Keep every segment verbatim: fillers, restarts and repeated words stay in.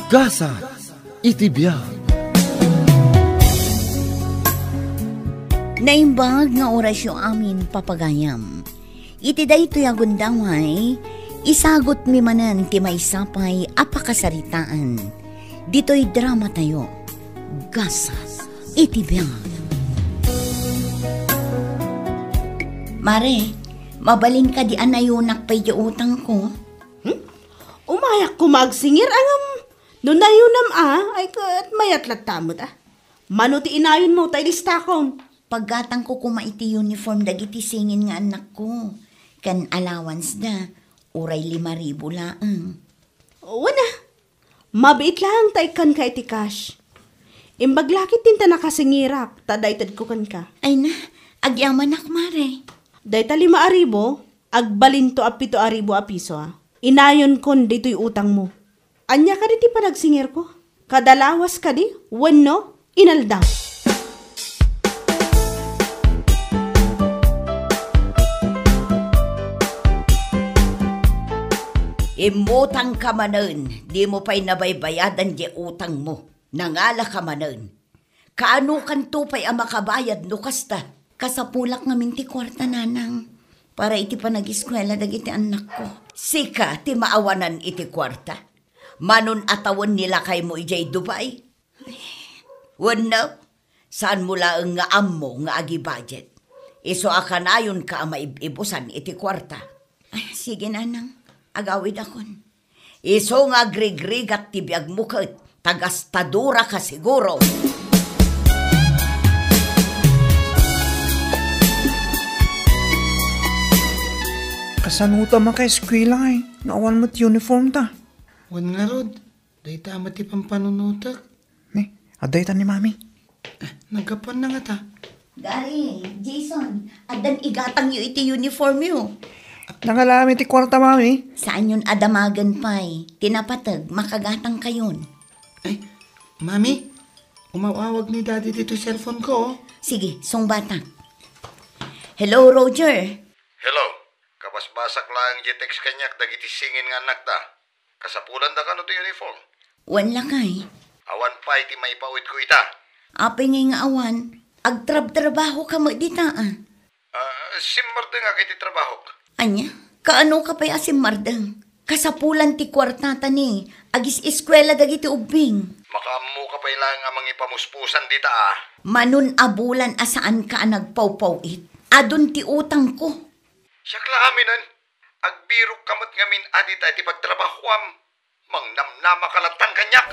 Gasat iti biag. Naimbag nga orasyo amin, papagayam. Iti daytoy a gundaway, isagutmi manen ti maysa pay a pakasaritaan. Ditoy dramatayo, Gasat iti biag. Mare, mabalin kadi a nayonak pay ti utangko? Hmm? Umayak koma agsingir, ngem no nayonam a, ay ket mayat latta met a. Mano ti inayonmo ta ilistakon? Paggatangko koma iti uniform dagiti singin nga annakko, ken allowance da, uray lima ribu laeng. Wen a, mabiit laeng ta ikkanka iti cash. Imbag la ketdin ta nakasingirak, ta daytedko kenka. Ay na, agyamanak, mare. Dayta lima a ribu, agbalinto a pito a ribu a piso a. Inayonkon ditoy utangmo. Ania kadi ti panagsingirko? Kada lawas kadi wenno inaldaw? Immutangka manen, dimo pay nabaybayadan diay utangmo. Nangalaka manen. Kaanokanto pay a makabayad no kasta? Kasapulak ngamin ti kuarta, nanang, para iti panagiskuela dagiti annakko. Sika ti maawanan iti kuarta? Manon a tawen ni lakaymo idiay Dubai? Wenno, saanmo laeng nga ammo nga agibudget? Isu a kanayonka a maib-ibusan iti kuarta. Ah, sige, nanang. Agawidakon. Isu nga agrigrigat ti biagmo ket ta gastadoraka siguro. Kasano ta makaeskuela, ay? No awan met uniform ta. Wen ngarud, dayta met ti pampanunotek. Ni, adda ita ni Mami. Eh, naggapuanna ngata. Gary, Jason, addan igatangyo iti uniformyo. Nangalami ti kuarta, Mami. Saanyon a damagen pay. Ti napateg, makagatangkayon. Ay, Mami, umaw-awag ni Daddy ditoy cellphone ko, oh. Sige, sungbatak. Hello, Roger. Hello. Kabasbasak laeng diay text kaniak dagiti singin nga annakda. Kasapulanda kano ti uniform? Wen lakay. Awan pay ti maipawidko ita. Apay ngay nga awan? Agtrabtrabahoka met dita, a. Ah, simmardengak iti trabahok. Ania? Kaanoka pay a simmardeng? Kasapulan ti kuartata ni agis-eskuela dagiti ubbing. Makaammoka pay laeng a mangipamuspusan dita, a. Manon a bulan a saanka a nagpawpaw-it. Adun ti utangko. Siak la aminen. Agbirokka met ngamin a dita iti pagtrabahoam. Mangnamnamaka lattan kaniak.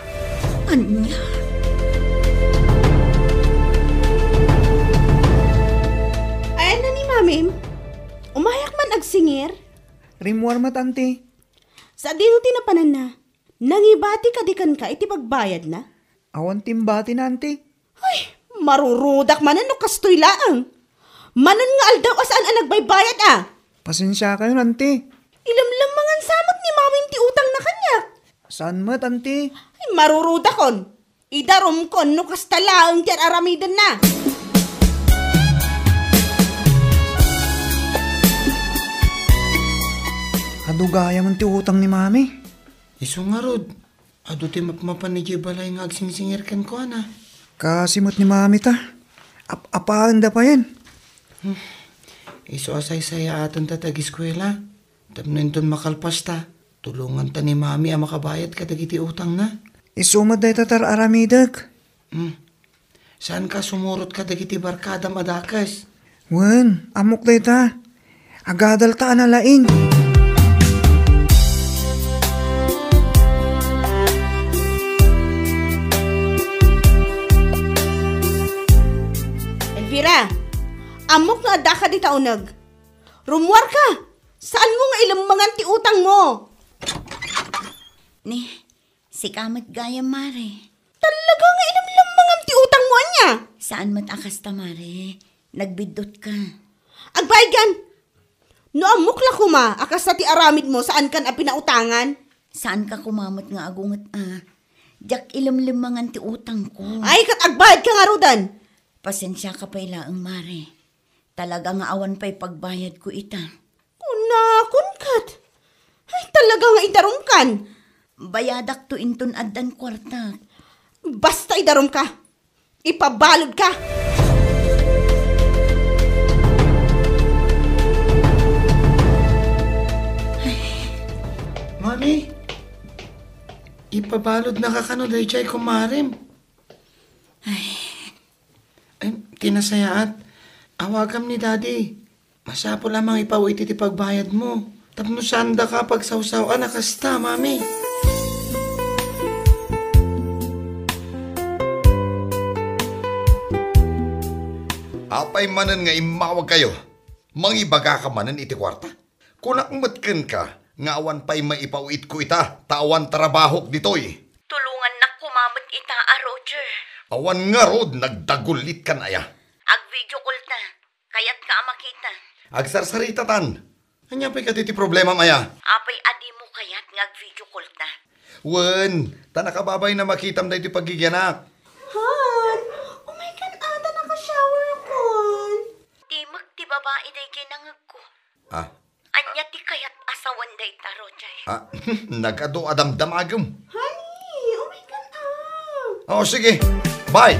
Ania? Ay, ania ni Mamim? Umayak man agsingir? Rimmuar met, Auntie. Sadino ti napananna? Nangibati kadi kenka iti pagbayadna? Awan ti imbatina, Auntie. Ay, marurudak manen no kastoy laeng. Manen nga aldaw a saan a nagbaybayad, a. Pasensiakayon, Auntie. Ilemlemmangan sa met ni Mamim ti utangna kaniak. Saan met, Auntie? Ay, marurudakon. Idarumkon no kasta laeng ti ar-aramidenna. Adu gayam ti utang ni Mami. Isu ngarud, adu ti mapmapan idiay balay nga agsingsingir kenkuana. Kaasi met ni Mami ta. Ap-, apaenda payen. Hmm. Isu a saysayaaten ta ti agiskuela. Tapno inton makalpas ta, tulonganta ni Mami a makabayad kadagiti utangna. Isu met dayta ti ar-aramidek. Hmm. Saanka sumurot kadagiti barkadam a dakes? Wen, ammok dayta. Agadalta a nalaing. Elvira, ammok nga addaka dita uneg. Rummuarka! Saanmo nga ilemmengan ti utangmo? Ni, sika met gayam, Mare. Talaga nga ilemlemmengam ti utangmo, ania? Saan met a kasta, Mare. Nagbiddutka. Agbayagan! No ammok la koma a kasta ti aramidmo, saankan a pinautangan? Saanka koma met nga agunget a. Diak ilemlemmengan ti utangko. Ay, ket agbayadka ngaruden! Pasensiaka pay laeng, Mare. Talaga nga awan pay pagbayadko ita. Kunakon ket. Ay, talaga nga idarumkan. Bayadakto inton addan kuartak. Basta idarumka! Ipabaludka! Mami, ipabaludnaka kano daydiay kumarem? Ay, ti nasayaat, awagam ni Daddy. Masapul a mangipaw iti ti pagbayadmo. Tapno saandaka pagsawsaw-an a kasta, Mami. Apay manen nga immawagkayo? Mangibagaka manen iti kuarta? Kunak met kenka nga awan pay maipaw-itko ita ta awan trabahok ditoy. Tulongannak koma met ita a, Roger. Awan ngarud, nagdagulitkan aya. Ag-video call ta. Kayatka a makita. Agsarsaritatan. Ania pay kadi ti problemam aya? Apay a dimo kayat nga ag-video call ta? Wen, ta nakababain a makitam daytoy pagigianak. Han, umay kan ata naka-shower akon. Timek ti babai daydiay nangegko. Ah. Ania ti kayat a sawen dayta, Roger? Ah, nagadu a damdamagem. Honey, umay kan a. Oh, sige. Bye.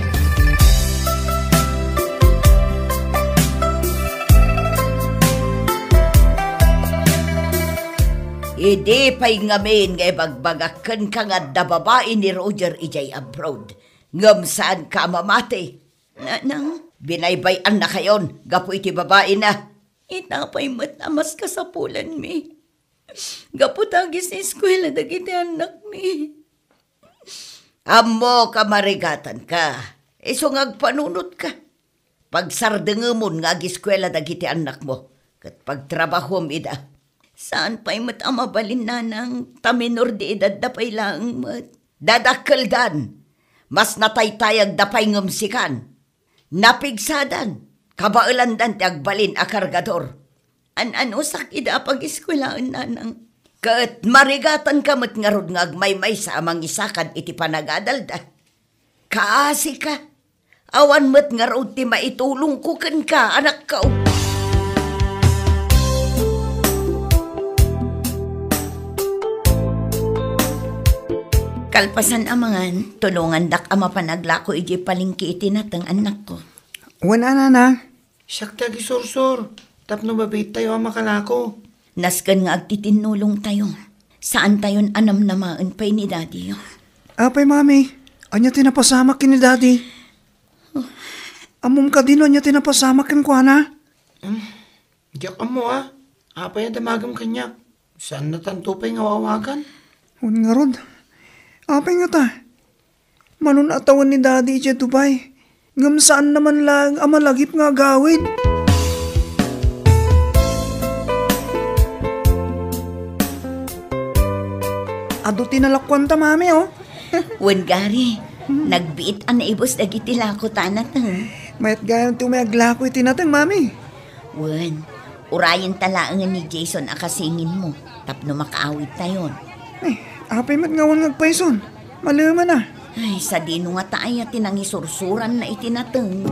Idi pay ngamin nga ibagbagak kenka nga adda babai ni Roger idiay abroad, ngem saanka a mamati. Nanang, binaybay-annakayon gapu iti babaina. Ita pay met a maskasapulanmi. Gapu ta agiseskuela dagiti annakmi. Ammok a marigatanka, isu nga agpanunotka. Pagsardengemon nga agiskuela dagiti annakmo, ket pagtrabahom ida. Saan pay met a mabalin, nanang, ta minor de edadda pay laeng met. Dadakkeldan, mas nataytayagda pay ngem sikan. Napigsadan, kabaelandan ti agbalin a kargador. An-anusak ida a pagiskuelaen, nanang. Ket marigatanka met ngarud nga agmaymaysa a mangisakad iti panagadalda. Kaasika, awan met ngarud ti maitulongko kenka, anakko. Kalpasan a mangan, tulongandak a mapan aglako idiay palengke iti nateng, annakko. Wen a, nana. Siak ti agisursor tapno mabiittayo a makalako. Nasken nga agtitinnulongtayo. Saantayon a namnamaen pay ni Daddy. Apay, Mami, ania ti napasamak ken ni Daddy? Ammom kadi no ania ti napasamak kenkuana? Hmm, diak ammo a. Apay a damagem kaniak? Saannatanto pay nga awagan? Wen ngarud, apay ngata? Mano a tawen ni Daddy idiay Dubai, ngem saanna man laeng a malagip nga agawid. Adu ti nalakuanta, Mami, oh. Wen, Gary, nagbiit a naibus dagiti lako ta nateng. Mayat gayam ti umay aglako iti nateng, Mami. Wen, urayenta laengen ni Jason a kasinginmo tapno makaawidtayon. Eh, apay met nga awan nga agpayson? Malemen a. Ay, sadino ngata aya ti nangisursuranna iti nateng?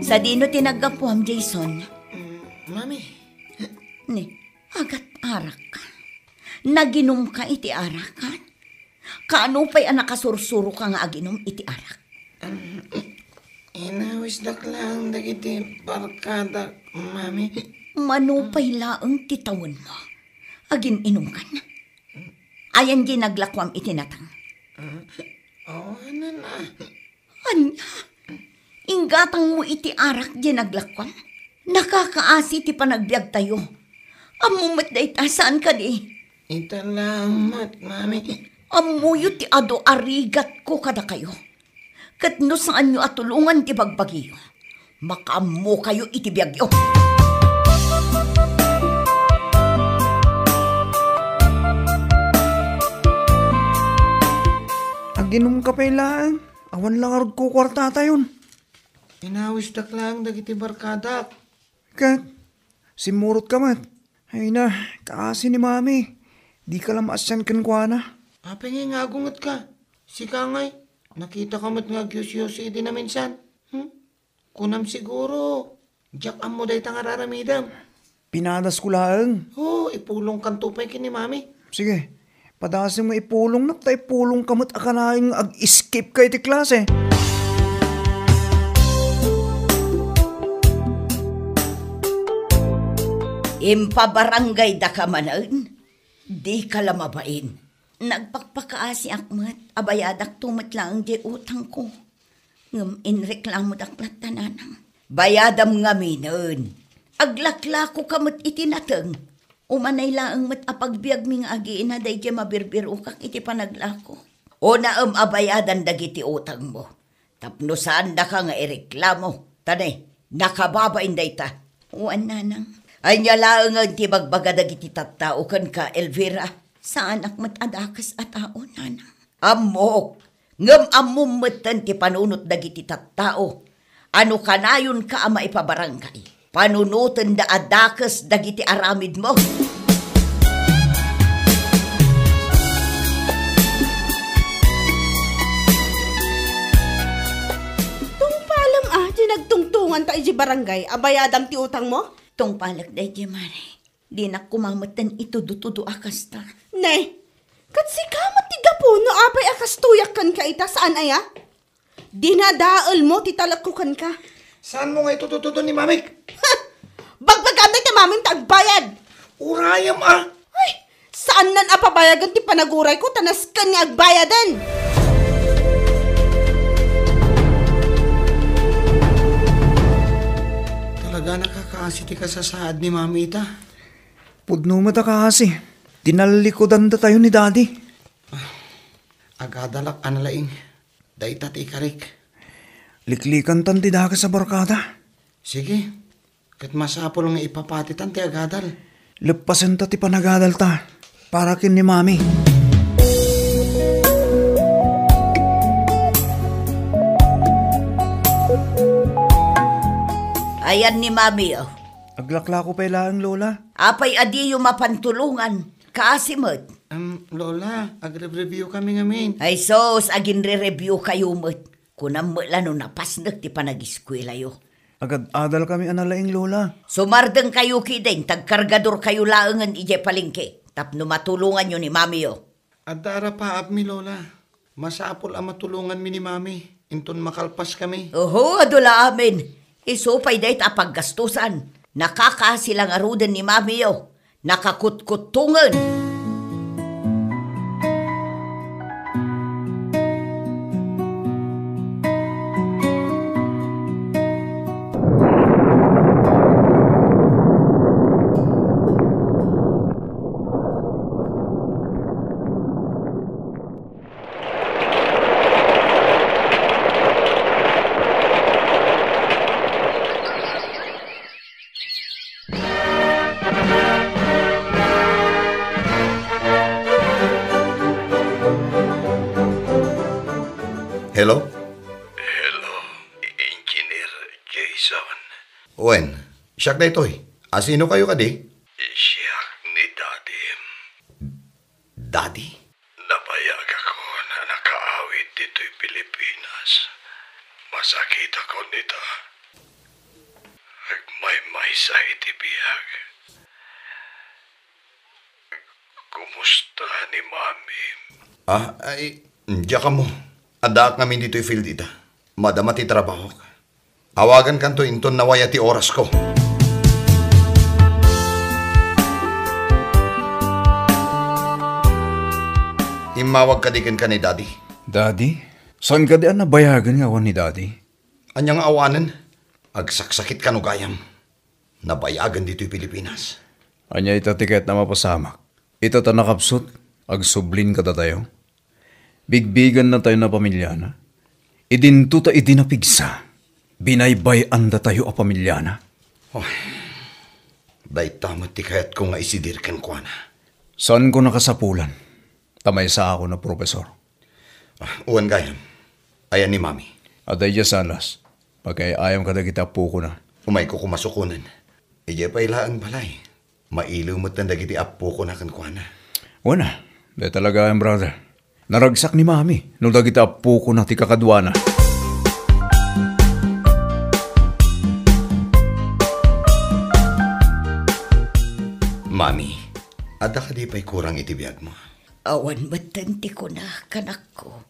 Sadino ti naggapuam, Jason? Mm, Mami. Ni, agat arak. Naginumka iti arak, ha? Kaano pay a nakasursuroka nga aginum iti arak? Um, inawisdak laeng dagiti barkadak, Mami. Mano pay laeng ti tawenmo? Agin-inumkan? Ayan di naglakuam iti natang? Mm, awanan a. Ania? Inggatangmo iti arak diay naglakuam? Nakakaasi ti panagbiagtayo. Ammo met dayta, saan kadi? Ita laeng met, Mami. Ammoyo ti adu a rigatko kadakayo. Ket no saanyo a tulongan ti bagbagiyo, makaammokayo iti biagyo. Aginumka pay laeng. Awan la ngarud kukuartatayon. Inawisdak laeng dagiti barkadak. Ket, simmurotka met. Ay na, kaasi ni Mami. Dika la maasian kenkuana. Apay ngay nga agungetka? Sika ngay, nakitaka met nga agyusyusi idi naminsan. Hmm? Kunam siguro, diak ammo dayta nga ar-aramidem. Pinadasko laeng. Oh, ipulongkanto pay ken ni Mami. Sige, padasem nga ipulongnak ta ipulongka met a kanayon nga ag-skip ka iti klase. Impabarangaydaka manen? Dika la mabain. Nagpakpakaasiak met a bayadakto met laeng diay utangko. Ngem inreklamodak latta, nanang. Bayadam ngaminen. Aglaklakoka met iti nateng. Umanay laeng met a pagbiagmi nga agiina daydiay mabirbirokak iti panaglako. Unaem a bayadan dagiti utangmo. Tapno saandaka nga ireklamo. Ta ne, nakababain dayta. Wen, nanang. Ania laengen ti ibagbaga dagiti tattao kenka, Elvira? Saanak met a dakes a tao, nanang. Ammok, ngem ammom metten ti panunot dagiti tattao a no kanayonka a maipabarangay, panunotenda a dakes dagiti aramidmo. Tungpalem a, ti nagtungtunganta iti barangay a bayadam ti utangmo? Tungpalek daydi, Mare. Dinak koma metten itudutudo a kasta. Ne, ket sika met ti gapu no apay a kastoyak kenka ita, saan aya? Dinadaelmo ti talekko kenka. Saanmo nga itudutudo ni Mamik? Ha! Bagbagam dayta mamim ta agbayad! Urayem a! Ay, saannan a pabayagen ti panagurayko ta nasken nga agbayaden! Talaga nakakaasi ti kasasaad ni Mami ita. Pudno met a kaasi. Tinallikudandatayo ni Daddy. Agadalak a nalaing. Dayta ti ikarik. Liklikantan ti dakes a barkada. Sige. Ket masapul nga ipapatitan ti agadal. Leppasenta ti panagadalta para ken ni Mami. Ayan ni Mami, oh. Aglaklako pay laeng, Lola. Apay a diyo mapan tulongan? Kaasi met. Em, Lola, agrebreview kami ngamin. Ay sus, aginre-review kayo met. Kunam met la no napasnek ti panagiskuelayo. Agad-adal kami a nalaing, Lola. Sumardeng kayo kidin, tagkargador kayo laengen idiay palengke, tapno matulonganyo ni Mamiyo. Adda arapaapmi, Lola. Masapul a matulonganmi ni Mami, inton makalpaskami. Oho, adu la amin. Isu pay dayta a paggastusan. Nakakaasi la ngaruden ni Mamiyo. Nakakutkuttongen. Hello? Hello, Engineer Jason. Wen, siak daytoy. Asino kayo kadi? Siak ni Daddy. Daddy? Nabayagakon a nakaawid ditoy Pilipinas. Masakitakon ita. Agmaymaysa iti biag. Kumusta ni Mami? Ah, ay, diak ammo. Addaak ngamin ditoy field ita. Madama ti trabahok. Awagankanto inton nawaya ti orasko. Immawag kadi kenka ni Daddy? Daddy? Saan kadi a nabayagan nga awan ni Daddy? Ania nga awanen? Agsaksakit kano gayam. Nabayagan ditoy Pilipinas. Ania ita ti kayatna a mapasamak? Ita ta nakapsut, agsublin kadatayo. Bigbigannatayon a pamiliana. Idinto ta idi napigsa, binaybay-andatayo a pamiliana. Oh, dayta met ti kayatko nga isidir kenkuana. Saanko nakasapulan, ta maysaakon a profesor. Ah, wen gayam. Ayan ni Mami? Adda idiay salas. Pagay-ayam kadagiti appokona. Umayko koma sukonen. Idiay pay laeng balay. Mailiw metten dagiti appokona kenkuana. Wen a, dayta la gayam, brother. Naragsak ni Mami no dagiti appokona ti kakaduana. Mami, adda kadi pay kurang iti biagmo? Awan metten ti kunak, anakko.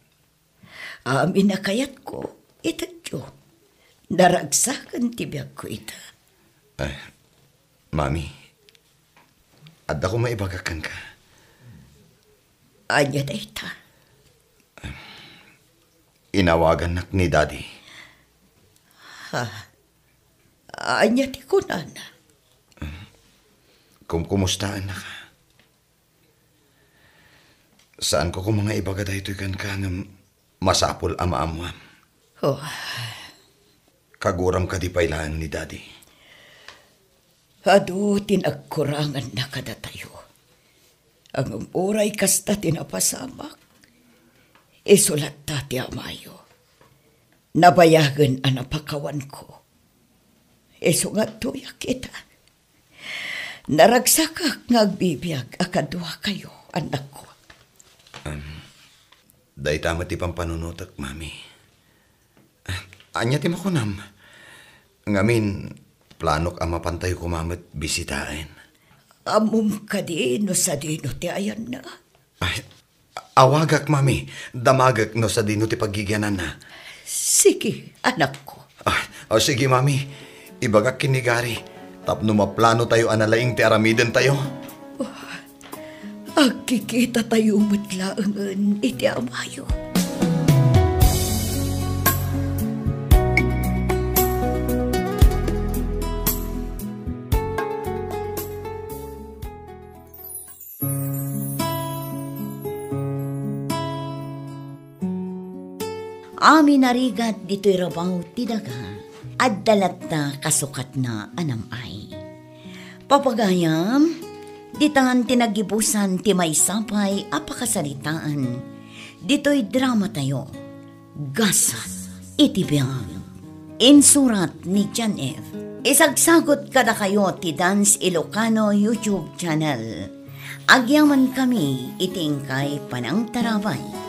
Amin a kayatko, itedyo. Naragsaken ti biagko ita. Eh, Mami, adda koma ibagak kenka. Ania dayta? Inawagannak ni Daddy. Ha? Ania ti kunana? Kumkumustaennaka. Saanko koma nga ibaga daytoy kenka ngem masapul a maammuam. Oh. Kaguram kadi pay laeng ni Daddy? Adu ti nagkuranganna kadatayo. Ngem uray kasta ti napasamak, isu latta ti amayo. Nabayagen a napakawanko. Isu nga adtoyak ita. Naragsakak nga agbibiag a kaduakayo, anakko. Dayta met ti pampanunotek, Mami. Ania ti makunam? Ngamin, planok a mapantayo koma met bisitaen. Ammom kadi no sadino ti ayanna? Ay, awagak, Mami. Damagek no sadino ti paggigiananna. Sige, anakko. Ah, o sige, Mami. Ibagak ken ni Gary tapno maplano tayo a nalaing ti aramiden tayo. Oh, agkikita tayo met laengen iti amayo. Amin a rigat ditoy rabaw ti daga, adda latta kasukatna a nam-ay. Papagayam, ditan ti naggibusan ti maysa pay a pakasaritaan ditoy drama tayo. Gasat iti biag. Insurat ni John F. Isagsagot kadakayo ti Dance Ilocano YouTube channel. Agyamankami iti inkay panangtarabay.